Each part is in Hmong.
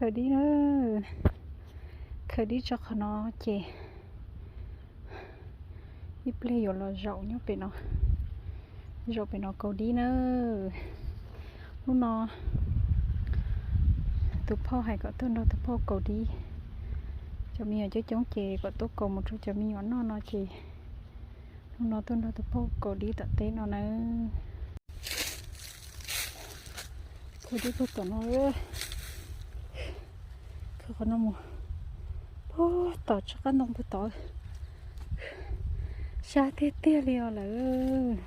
Khaws dib na, khaws dib tso qhov no ces ib pliag yuav los zaum nyob pem no, zaum pem no kaus dib na. Hnub no tus phauj hais kom tuaj nrog tus phauj kaus dib, cov me nyuam coob coob ces kom tuaj kaus mus rau cov me nyuam noj no ces hnub no tuaj nrog tus phauj kaus dib tom teb no na. Khaws dib puag tom no, khaws qhov no mus puag tom tsob qab ntoo puag tod. Sab tiag tiag li os lawm.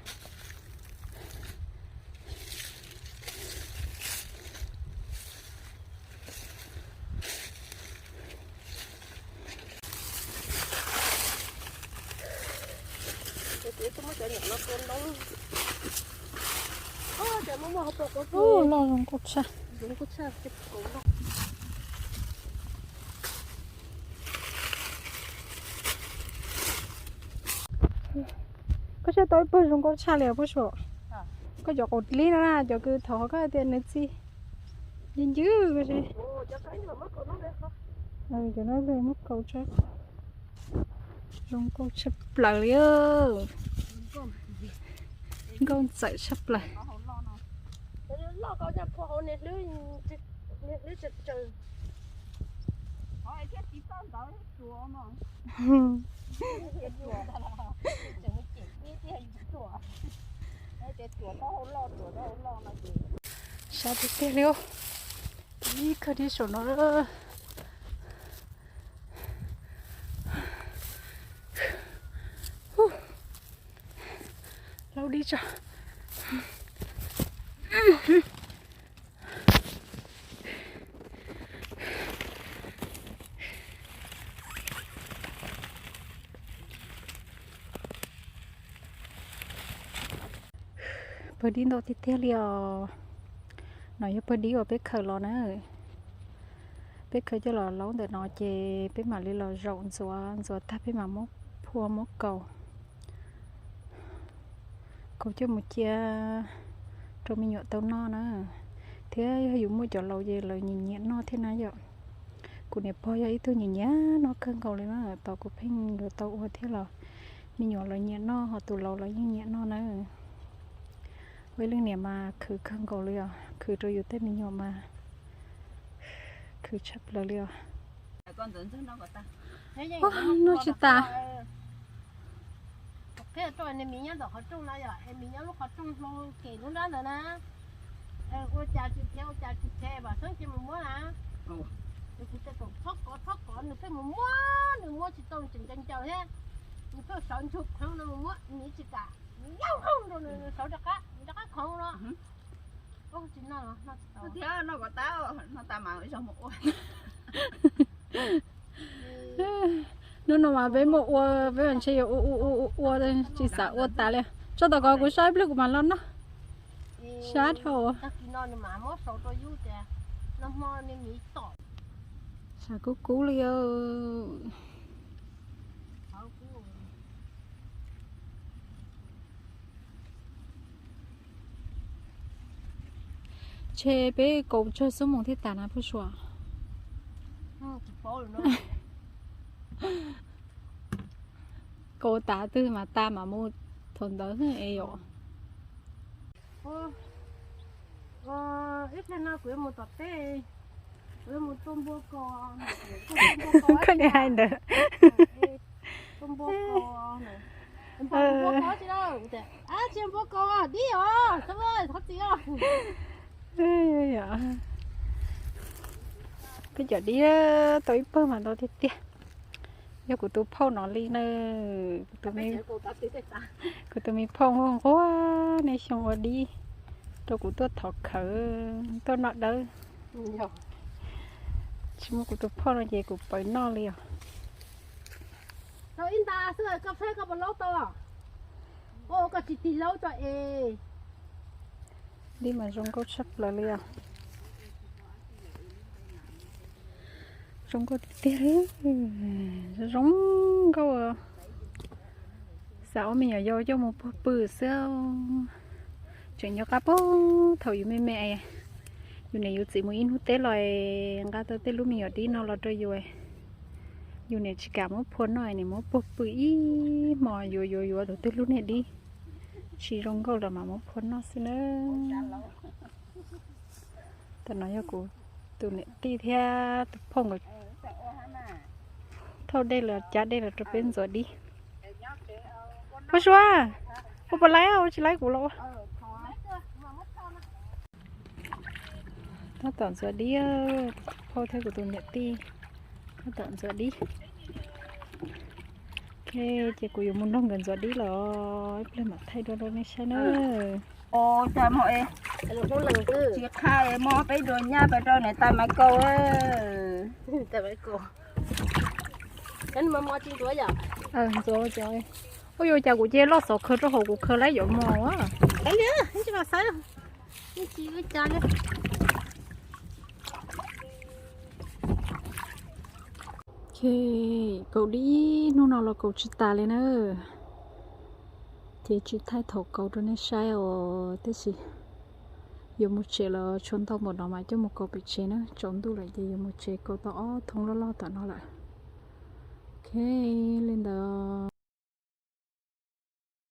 Loj zoo nkauj tshaj. Koj saib tau ib pawg zoo nkauj tshaj li os Phuj Suam. Koj cov qaum dib no na, cov kws thaum koj tias nws txi ncw ncw ko si. Cov no muab kaus tso. Zoo nkauj tshaj plaws li. Nkauj ntxawm tshaj plaws. Sab tiag tiag li. Ib kawg dib saum no. Laub dib tso. Pawg dib ntau tiag tiag li os. No yog pawg dib uas peb khaws los na. Peb khaws coj los laub ntawm no ces peb mam li los zaum ntxuav, ntxuav tag peb mam muab phua muab kaus, kaus coj mus cia rau me nyuam tau noj na. Thiab yog yus muaj cov laus ces lawv nyiam nyiam noj thiab na yom. Kuv niam pog yog ib tug nyiam nyiam noj kawg nkaus li na, tos kuv pheej yuav tau ua thiab los me nyuam lawv nyiam noj ho tus laus los yeej nyiam noj na. Ua ib leej niam mas khwv kawg nkaus li os, khwv rau yus tej me nyuam mas khwv tshaj plaws li os. Noj tsis tas. Qhia rau nws miv nyob ntawm qhov rooj no yom, es miv nyob lub qhov rooj hlau kem lub nrab ntawd na. Ua cas tsis khiav, ua cas tsis khiav, vam xeeb cia mus muab na. Ces kuv tias kom txhob kov, txhob kov, nws pheej mus muab, nws muab tsis tau, nws tseem ncaws ncaws thiab. Nws pheej sawv ntsug khoov no mus muab, nws tsis kam, nws yaug nqoog rau nws, nws sawv rov qab, nws rov qab khoov no. Ub, tsis noj, noj tsis tau. Thiab noj kom tas, noj tas mas zog mus ua. Hnub no mas peb muaj ua, peb mas ntshe yuav ua ua ua ua tsis xav ua tas li. Tso tom ko kuv saib ib pliag kuv mam los noj. Sab dhau. Sab kub kub li. Ntshe peb kaus tsawg xuab moos thiaj tas na Phuj Suam? Kaus tas twg mas tas mas mus thaum ntawd es yom. Ib pliag no kuv yuav mus tom teb, kuv yuav mus tua npua kos. Koj niam hais ntawd. Tua npua kos. Npua kos tsis, tsis npua kos dib os, thov txim os. Peb cov dib tau ib pawg mas ntau tiag tiag. Yog kuv tus phauj no li na, kuv tus me phauj nquag nquag niaj xyoo ua dib rau kuv tuaj thov khawv, tuaj noj dawb. Tsis muaj kuv tus phauj no ces kuv pawv noj li os. Tau ib nta xwb koj pheej koj puas laub tau? Koj tsis tig laub tso es. Dib mas zoo nkauj tshaj plaws li os. Zoo nkauj tiag tiag li. Zoo nkauj. Xav ua me nyuam yaus coj mus puag pw xwb. Tseem nco qab puag thaum yus me me es Yus niam yus txiv mus ib hnub teb los nqa tau tej lub me nyuam dib no los rau yus. Yus niam tsis kam muab phua noj, niam muab puag pw ib hmos yuav yuav yuav tau tej lub niag dib tsis zoo nkauj los mas muab phua noj xwb na. Tam no yog kuv tus niam tij thiab tus phauj nkawd thauj dej los cab dej los rau peb ntxuav dib. Ua sua, ua puas laib, ua tsis laib kuv los ua. Tab tom ntxuav dib, phauj thiab kuv tus niam tij tab tom ntxuav dib. Ok, ces kuv yuav mus nrog nkawd ntxuav dib los ib pliag mam thaij dua rau nej saib na. Tsis qha mob peb dua nyab pes rau niam tais Maiv Kaus. Ntxuav, ua cas kuv cia loj xov khaws rau hauv kuv khaws laib yuav mos a. Ok, kaus dib hnub no los kaus tsis tas li na. Ces tsis thaij thaum kaus rau nej saib os, tab sis yuav mus tsev lawm, tshuav ntau npaum no mas coj mus kaus pem tsev na, tsaus ntuj lawm ces yuav mus tsev, kaus tau ob thoob loj loj tom no lawm. Ok, li ntawd.